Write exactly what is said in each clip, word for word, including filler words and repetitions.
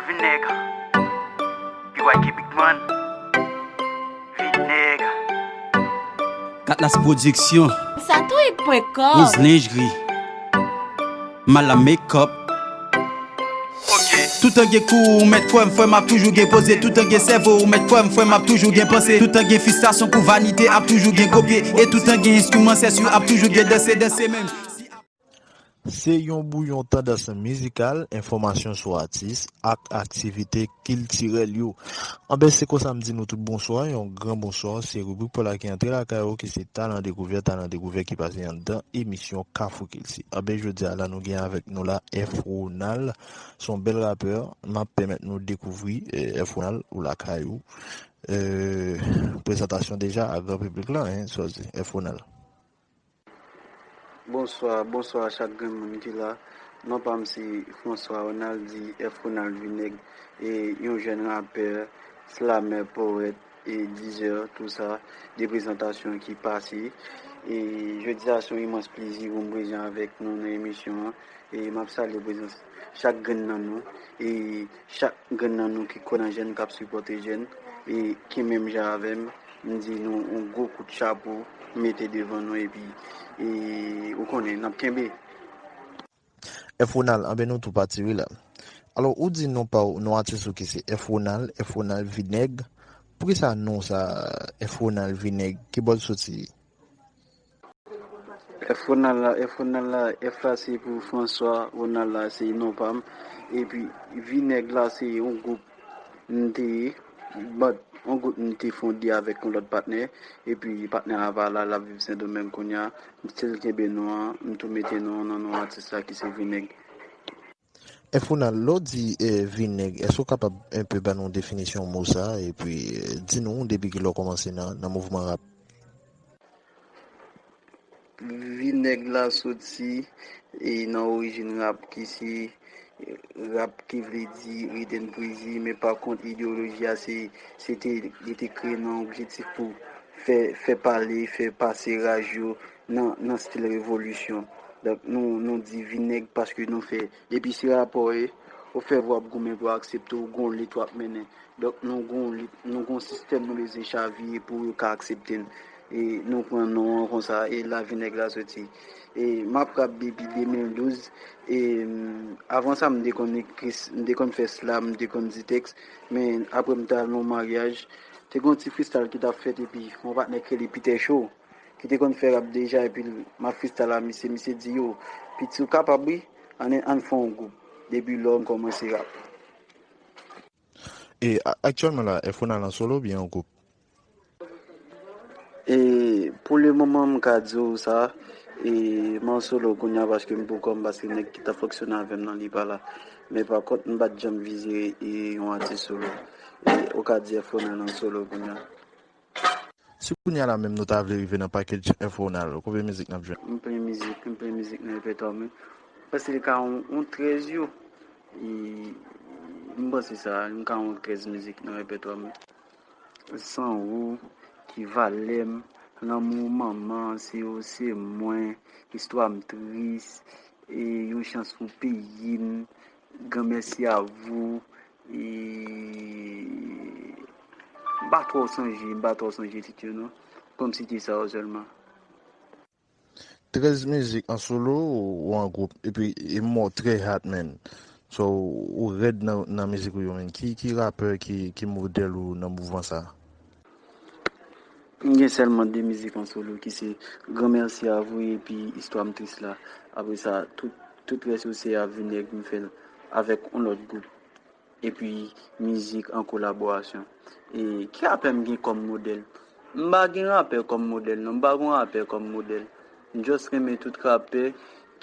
Vinèg. B Y K Big Man. Vinèg. Katlas Production. Satouy pwen kòm. Rose Lingerie. Mala Makeup. Toutan gen kou ou mèt kwè m, frè m ap toujou gen poze. Toutan gen sèvo ou mèt kwè m, frè m ap toujou gen panse. Toutan gen fristrasyon kou vanite ap toujou gen gwo pye. E toutan gen enstriman sèsyou ap toujou gen danse, danse menm. Se yon bouyon tandans mizikal, enfòmasyon sou atis, ak aktivite kiltirèl yo. Anben, se konsa m di nou tout bonswa, yon gran bonswa. Se ribrik pa w la ki antre lakay ou, ki se Talan Dekouvè, Talan Dekouvè ki pase anndan emisyon Kafou Kilti. Anben, jodi a la, nou gen avèk nou la F Ronald, se yon bèl rapè. M ap pèmèt nou dekouvri eh, F Ronald, ou lakay ou. Eh, prezantasyon deja a gran piblik la, hein, sa se F Ronald. Bonswa, bonswa a chak grenn moun ki la. Non pa m se François Ronald, di F Ronald Vinèg, e yon jèn rapè, slamè, powèt, e dizè, tou sa, de prezantasyon ki pase. E jodi a se yon imans plezi pou m prezan avèk nou nan emisyon an. E m ap salye prezans chak grenn nan nou. E chak grenn nan nou ki kwè nan jèn, k ap sipòte jèn, e ki menm jan avè m, m di nou yon gwo kout chapo m mete devan nou epi e ou konnen n ap kenbe. F Ronald, anben nou tou pati wi la. Alò, ou di non pa w, non atis ou ki se F Ronald, F Ronald Vinèg. Poukisa non sa F Ronald Vinèg? Ki bò l soti? F Ronald la, F Ronald la, F la se pou François, Ronald la se non pa m. Epi Vinèg la se yon gwoup m te, but, yon gwoup m te fonde avèk yon lòt patnè. Epi patnè a pa la, l ap viv Sendomeng kounye a. M still kenbe non an, m tou mete non an nan non atis la ki se Vinèg. F Ronald, lè w di eh, Vinèg, èske w kapab enpe ban nou definisyon mo sa? Epi eh, di nou depi kilè w kòmanse nan, nan mouvman rap? Vinèg la soti e nan orijin rap ki se rap ki vle di ridin pwezi, men pa kont ideyoloji a se se te li te kreye nan objektif pou fè fè pale, fè pase raj yo nan nan stil revolisyon. Donk nou nou di Vinèg paske nou fè depi se rapò e ou fè vwa ap goumen pou aksepte w gon lit w ap mennen. Donk nou gon lit, nou gon sistèm nou bezwen chavire pou yo ka aksepte n. E nou pran non an konsa e la Vinèg la soti. E m ap rap depi de mil douz. E avan sa m te konn ekri, m te konn fè slam, m te konn di tèks. Men apre m t al nan yon maryaj, te gon ti freestyle ki t ap fèt epi yon patnè k rele Peter Show ki te konn fè rap deja epi m ap freestyle a misye, misye di yo, piti ou kapab wi, ann ann fè yon gwoup. Depi lò m kòmanse rap. E aktyèlman la, F Ronald an solo oubyen an gwoup? E pou le moman m ka di w sa, e m an solo kounye a paske m pou kò m paske nèg ki t ap fonksyone avè m nan li pa la. Men pa kont m pa t janm vize e yon atis solo. E ou ka di F Ronald an solo kounye a. Si kounye a la menm nou ta vle rive nan package F Ronald, konbyen mizik n ap jwenn? M plen mizik, m plen mizik nan repètwa mwen. Paske li ka yon trèz yo. E m panse sa, m ka yon trèz mizik nan repètwa mwen. San ou, ki valè m, lanmou manman, se ou se mwen, istwa m tris, e yon chans pou peyi m, granmèsi a vou, e m pa twò sonje, m pa twò sonje tit yo non, pou m site sa yo sèlman. Trèz mizik an solo ou an gwoup, epi e mò trè hot man. So ou rèd nan, nan mizik ou yo man. Ki, ki rapè ki, ki modèl ou nan mouvman sa? M gen sèlman de mizik an solo ki se Granmèsi a vou epi Istwa m tris la. Apre sa, tout, tout rès yo se a Vinèg m fè l avèk yon lòt gwoup. Epi mizik an kolaborasyon. E ki rapè m gen kòm modèl? M pa gen rapè kòm modèl non, m pa gon rapè kòm modèl. M just renmen tout rapè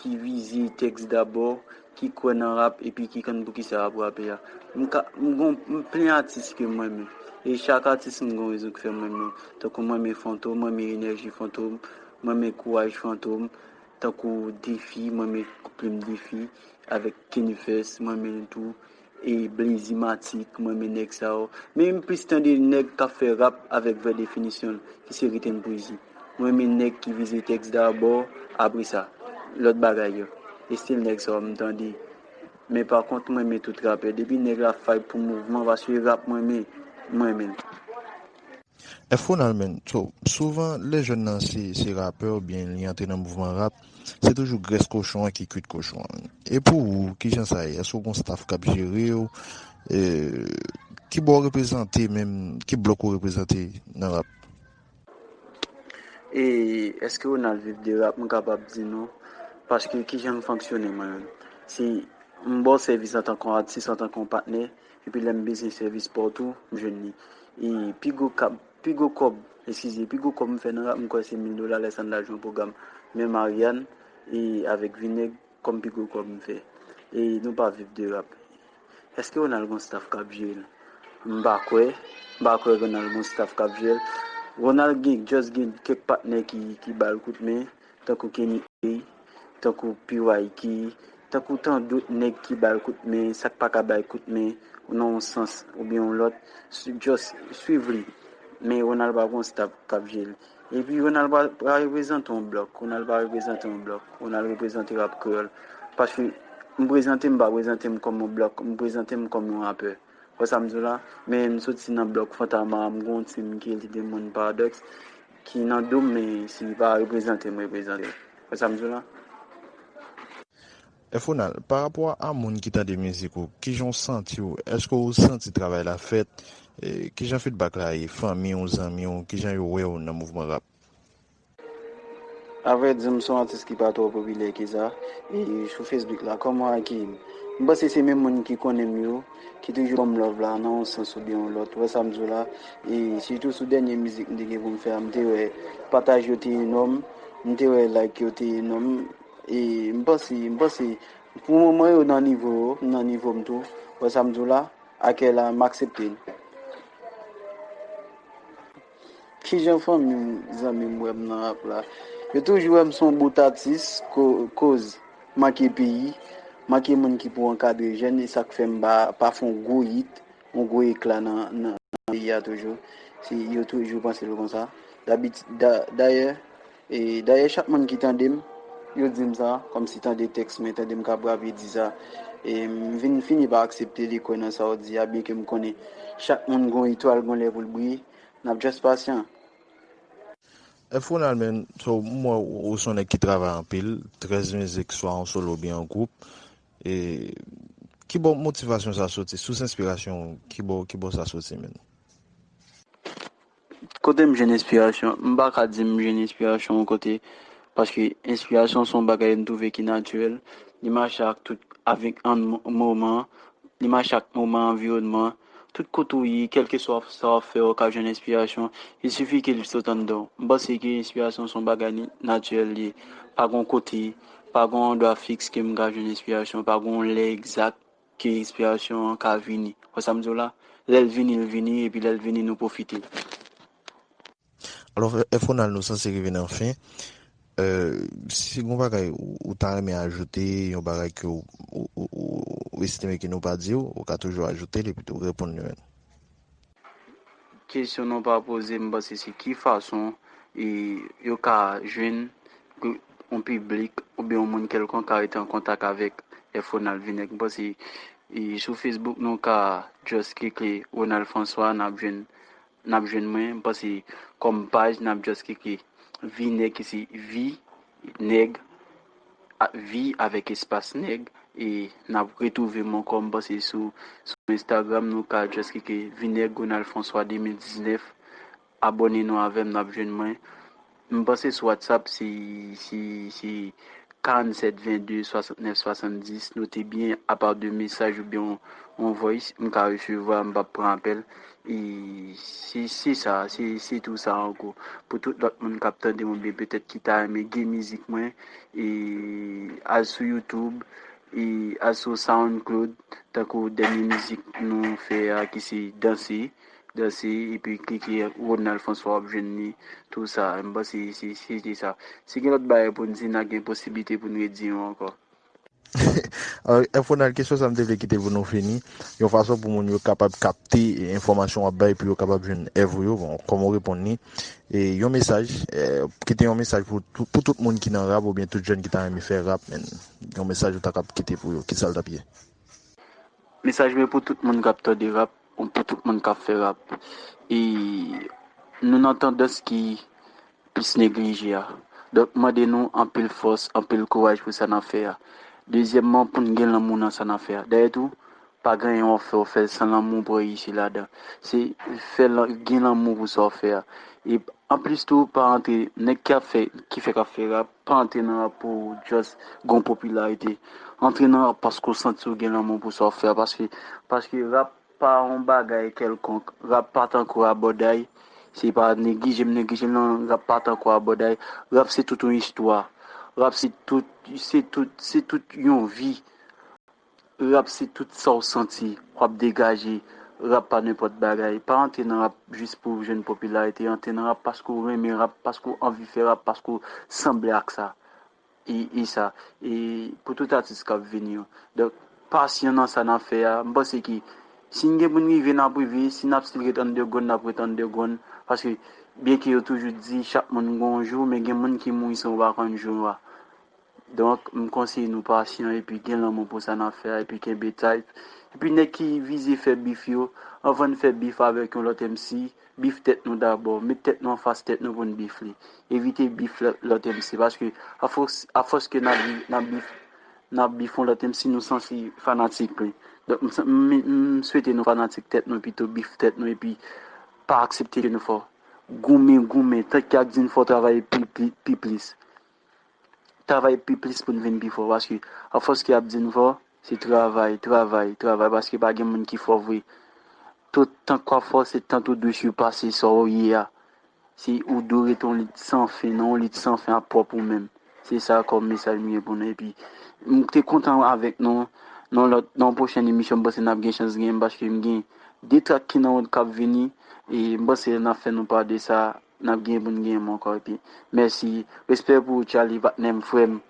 ki vize tèks dabò, ki kwè nan rap epi ki konn poukisa y ap rape a. M ka, m gon, m plen atis ke m renmen. E chak atis m gon rezon k fè m renmen. Tankou m renmen Fantom, m renmen enèji Fantom, m renmen kouraj Fantom, tankou Defi, m renmen plim Defi, avèk Kenny Fest, m renmen l tou. E Blazy Matic, m renmen nèg sa yo. Men m plis tande nèg k ap fè rap avèk vrè definisyon l, ki se ritm pwezi. M renmen nèg ki vize tèks dabò, apre sa, lòt bagay yo. E stil nèg sa yo m tande. Men pa kont, mwen renmen tout rapè. Depi nèg la fight pou mouvman, paske rap mwen renmen, mwen renmen l. F Ronald, man, so, souvan lè jèn nan se, se rapè oubyen li antre nan mouvman rap, se toujou grès kochon an ki kwit kochon an. E pou ou, kijan sa ye? Èske w gon staff k ap jere w? E, ki bò w reprezante menm? Ki blòk ou reprezante nan rap? E èske Ronald viv de rap? M kapab di non. Paske kijan m fonksyone mwen menm? Si m ba w sèvis antanke yon atis, antanke yon patnè, epi lè m bezwen sèvis pa w tou, m jwenn li. E pi gwo kab, pi gwo kòb, eskize, pi gwo kòb m fè nan rap, m kwè se mil dola lè sa n ta jwe yon pwogram. Men Marianne e avèk Vinèg kòm pi gwo kòb m fè. E nou pa viv de rap. Èske Ronald gon staff k ap jere l? M pa kwè. M pa kwè Ronald gon staff k ap jere l. Ronald gen, just gen kèk patnè ki, ki ba l kout men, tankou Kenny A, tankou P Y K, tankou tan dòt nèg ki ba l kout men, sa k pa ka bay kout men, nan yon sans oubyen yon lòt, just swiv li. Men Ronald pa gon staff k ap jere l. Epi Ronald pa, pa reprezante yon blòk. Ronald pa reprezante yon blòk. Ronald reprezante rap kreyòl. Paske m prezante m pa prezante m kòm yon blòk. M prezante m kòm yon rapè. Wè sa m di w la? Men m soti nan blòk Fantama, m gen yon team ki rele Demon Paradox, ki nan do m, men si li pa reprezante m, reprezante l. Wè sa m di w la? F Ronald, pa rapò a moun ki tande mizik ou, kijan w santi w? Èske w santi travay la fèt? E, kijan feedback la ye? Fanmi w, zanmi w, kijan yo wè w nan mouvman rap? Avrèdi, m se yon atis ki pa twò popilè ke sa. E sou Facebook la, kòman Hakim? M panse se menm moun ki konnen m yo, ki toujou ban m love la nan yon sans oubyen yon lòt. Ou wè sa m di w la? E sitou sou dènye mizik m te gen pou m fè a, m te wè pataj yo te enòm, m te wè like yo te enòm. E m panse, m panse, pou moman yo nan nivo yo, m nan nivo m tou. Ou wè sa m di w la? Akèy la, m aksepte l. Kijan fanmi m, zanmi m wè m nan rap la? Yo toujou wè m se yon bout atis, ko-, koz manke peyi, manke moun ki pou ankadre jèn, e sa k fè m pa, pa fè yon gwo hit, yon gwo ekla nan, nan, nan peyi a toujou. Se, yo toujou panse l konsa. Dabiti-, da-, dayè, e dayè, chak moun ki tande m, yo di m sa, kòmsi tande tèks mwen, tande m k ap rape di sa. E m vin fini pa aksepte li, kwè nan sa w di a, byenke m konnen chak moun gon etwal, gon lè pou l briye. N ap just pasyan. F Ronald, man, so, m wè ou se yon nèg ki travay anpil, trèz mizik, swa an solo oubyen an gwoup. E ki bò motivasyon sa soti? Sous enspirasyon, ki bò, ki bò sa soti, man? Kote m jwenn enspirasyon? M pa ka di m jwenn enspirasyon yon kote, paske enspirasyon se yon bagay m twouve ki natirèl. Li mache ak tout, avèk an mo-, moman, li mache ak moman, anviwònman. Tout kote w ye, kèlkeswa sa w ap fè, w ka jwenn enspirasyon. Il sifi ke l sot anndan w. M panse ke enspirasyon se yon bagay ni-, natirèl li ye. Pa gen yon kote, pa gen yon andwa fiks ke m ka jwenn enspirasyon, pa gen yon lè egzak ke enspirasyon an ka vini. Wè sa m di w la? Lè l vini, l vini, epi lè l vini, nou pwofite. Alò, F Ronald, nou sanse rive nan fen. Euh, si gon bagay ou, ou ta renmen ajoute, yon bagay ke ou, ou, ou, ou, ou estime ke nou pa di w, ou ka toujou ajoute l epi tou reponn li menm. Kesyon nou pa poze, m panse se ki fason e yo ka jwenn yon piblik oubyen yon moun kèlkonk ka rete an kontak avèk F Ronald Vinèg. M panse e sou Facebook nou ka just klike Ronald François, n ap jwenn, n ap jwenn mwen. M panse kòm paj, n ap just klike Vinèg, ki se Vi Nèg, a- Vi avèk espas Nèg, e n ap retwouve m ankò, m panse sou, sou Instagram, nou ka just klike Vinèg Ronald François de mil diznèf, abòne nou avè m, n ap jwenn mwen. M panse sou WhatsApp, se, se, se karanntsèt vennde swasannnèf swasanndis, note byen, apa de mesaj oubyen yon, yon voice, m ka resevwa, m p ap pran apèl. E se, se sa, se, se tou sa ankò. Pou tout lòt moun k ap tande m oubyen petèt ki ta renmen gen mizik mwen, e al sou YouTube, e al sou SoundCloud, tankou dènye mizik nou fè a ki se Danse, Danse, epi klike Ronald François, w ap jwenn li, tou sa. M panse se, se, se te sa. Si gen lòt bagay pou n di, n a gen posiblite pou n redi yo ankò. Alò, F Ronald, kesyon sa m te vle kite pou nou fini, yon fason pou moun yo kapab kapte enfòmasyon w ap bay, pou yo kapab jwenn èv ou yo, bon, kòman w reponn li. E yon mesaj, eh, kite yon mesaj pou, pou, pou tout moun ki nan rap oubyen tout jèn ki ta renmen fè rap, men yon mesaj ou ta kab kite pou yo, ki sa l t ap ye? Mesaj mwen pou tout moun k ap tande rap, ou pou tout moun k ap fè rap. E nou nan tandans ki plis neglije a. Donk, mande nou anpil fòs, anpil kouraj pou sa n ap fè a. Dezyèmman, pou n gen lanmou nan sa n ap fè a. Dayè tou, pa gen anyen w ap fè, w fè l san lanmou, w pran reyisi ladan. Se fè lan- gen lanmou pou sa w fè a. E anplis tou, pa antre, nèg ki ap fè, ki fèk ap fè rap, pa antre nan rap pou just gon popilarite. Antre nan rap paske w santi w gen lanmou pou sa w fè a. Paske, paske rap pa yon bagay kèlkonk. Rap pa tankou rabòday. Se pa neglije m neglije l non. Rap pa tankou rabòday. Rap se tout yon istwa. Rap se tout, se tout, se tout yon vi. Rap se tout sa w santi. W ap degaje. Rap pa nenpòt bagay. Pa antre nan rap jis pou w jwenn popilarite. Antre nan rap paske w renmen rap, paske w anvi fè rap, paske w sanble ak sa. E, e sa, e pou tout atis k ap vini yo. Donk, pasyan nan sa n ap fè a, m panse ke si n gen pou n rive, n ap rive, si n ap still ret underground, n ap ret underground, paske byenke yo toujou di chak moun gen yon jou, men gen moun ki mouri san yo pa konn jou a. Donk, m konseye nou pasyan epi gen lanmou pou sa n ap fè a, epi kenbe tight. Epi nèg ki vize fè bif yo, anvan n fè bif avèk yon lòt M C, bif tèt nou dabò, met tèt nou anfas tèt nou pou n bif li. Evite bif lòt, lòt M C, paske afòs, afòs ke n ap bif, n ap bif, n ap bif yon lòt M C, nou sanse fanatik li. Donk, m, m, m swete nou fanatik tèt nou, pito bif tèt nou, epi pa aksepte ke nou fò. Goumen, goumen, tank y ap di n fò travay pi, pi, pi plis. Travay pi plis pou n vin pi fò, paske afòs ke y ap di n fò, se travay, travay, travay, paske pa gen moun ki fò vre. Tout tan k w ap fò, se tan tou dwe sipase sa w ye a. Se ou dwe rete yon lit san fen, nan yon lit san fen ap pwòp ou menm. Se sa kòm mesaj m gen pou nou. Epi, m te kontan avèk nou, nan lòt, nan yon pwochèn emisyon, m panse n ap gen chans gen m, paske m gen de trak ki nan wout k ap vini, e m panse n ap fè nou pa de sa, n ap gen pou n gen m ankò, epi mèsi. Respè pou ou, Charlie, patnè m, frè m.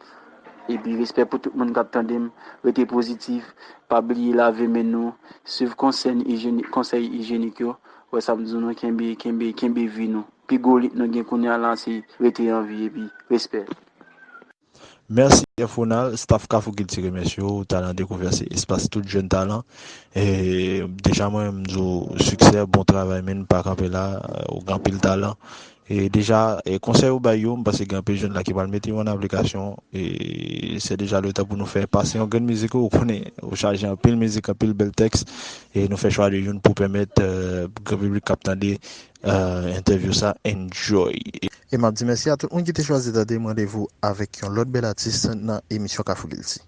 Epi respè pou tout moun k ap tande m. Rete pozitif. Pa bliye lave men nou. Swiv konsèy ijyenik, konsèy ijyenik yo. Wè sa m di nou, kenbe, kenbe, kenbe vi nou. Pi gwo lit nou gen kounye a la, se rete an vi, epi respè. Mèsi, Chèf Ronald. Staff Kafou Kilti remèsye w. Talan Dekouvè se espas tout jèn talan. E deja mwen, m di w siksè, bon travay, men pa kanpe la, ou gen anpil talan. E deja, e konsèy ou bay yo, m panse gen anpil jèn la ki pral mete yo an aplikasyon. E se deja le tan pou nou fè pase yon grenn mizik, ou konnen, ou chaje anpil mizik, anpil bèl tèks. E nou fè chwa de youn pou pèmèt, euh, gran piblik k ap tande, euh, entèvyou sa, enjoy. E m ap di mèsi a tout moun ki te chwazi tande m. Randevou avèk yon lòt bèl atis nan emisyon Kafou Kilti.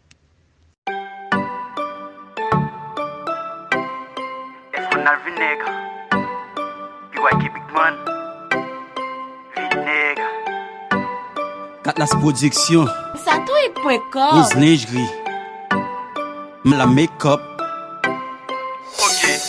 Ronald Vinèg, P Y K Big Man, Vinèg. Katlas Production. Satourik pwen kòm. Rose Lingerie. M la make up.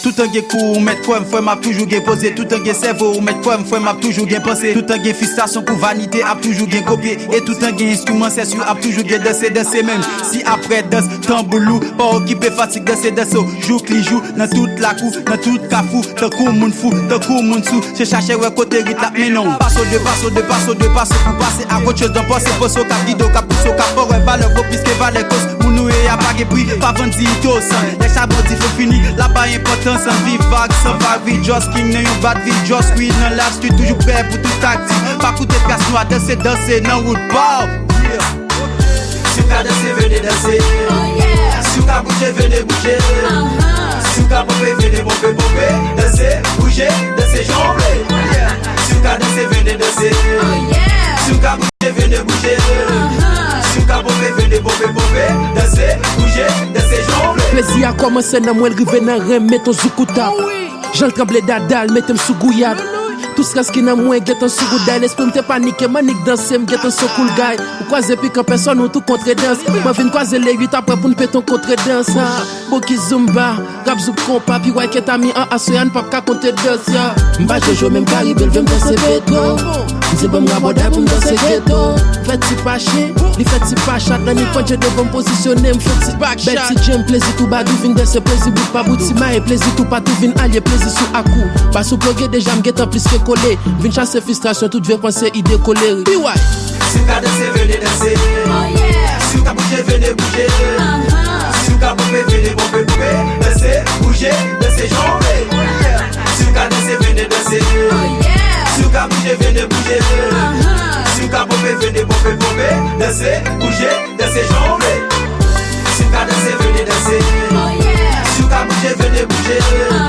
Toutan gen kou ou mèt kwè m, frè m ap toujou gen poze. Toutan gen sèvo ou mèt kwè m, frè m ap toujou gen panse. Toutan gen fristrasyon kou vanite ap toujou gen kopye. E toutan gen enstriman sèsyou ap toujou gen danse, danse menm. Si aprè dans, tanbou lou, pa okipe fatig, danse, danse w. Jouk li jou, nan tout lakou, nan tout kafou. Tankou moun fou, tankou moun sou. Se chache wè kote rit la ap mennen w. Paso de paso de paso de paso pou pase a gwotcho dan pase poso k ap gide w, k ap pouse w, k ap fè w wè valè gwo plis ke valè kòs. Moun ou ye a pa gen pri, pa vann diyite w san. Lè chabon di fò fini, la pa enpòtans an. Viv vag san vag, vi just king nan yon bat, vi just queen nan live street, toujou prè pou tout taktik. Pa koute kras nou a danse, danse nan wout pa w. Yeah. Si w ka danse, vene danse. Si w ka bouje, vene bouje. Si w ka ponpe, vene ponpe, ponpe. Danse, bouje, danse jan w vle. Si w ka danse, vene danse. Si w ka bouje, vene bouje. Si w ka ponpe, vene ponpe, ponpe. Danse, bouje, danse jan w vle. Plezi a kòmanse nan mwen, l rive nan ren m, met on zouk ou tap. Jan l tranble dada l, mete m sou gouyad. Tout strès ki nan mwen gentan sou gouday. Lespri m te panike, m annik danse, m gentan son cool guy. Ou kwaze pikan pèsòn, ou tou kontre dans. Mwen vin kwaze le uit aprè pou n pete yon kontre dans. Ha, Boki Zumba, rap zouk konpa, P Y K Tami an aswè a n p ap ka konte dans, ya. M pa jojo, men m ka rive leve m danse beto. M di ban m rabòday pou m danse geto. Fè ti pa chen, li fè ti pa chat, nan ni fò je devan m pozisyone, m fè ti bèl ti djèm, plezi tou badou vin danse, plezi bout pa bout, ti maye, plezi tou patou vin alye, plezi sou akou. Bas ou ploge deja, m gentan plis ke kole. M vin chase fristrasyon, tout vye panse, ide kolere. P Y. Si w ka danse, vene danse. Si w ka bouje, vene bouje. Si w ka ponpe, vene ponpe, ponpe. Danse, Se. Si w ka bouje, vini bouje. Si w ka ponpe, vini ponpe, ponpe. Danse, bouje, danse jan w vle. Si w ka danse, vini danse. Si w ka bouje, vini bouje.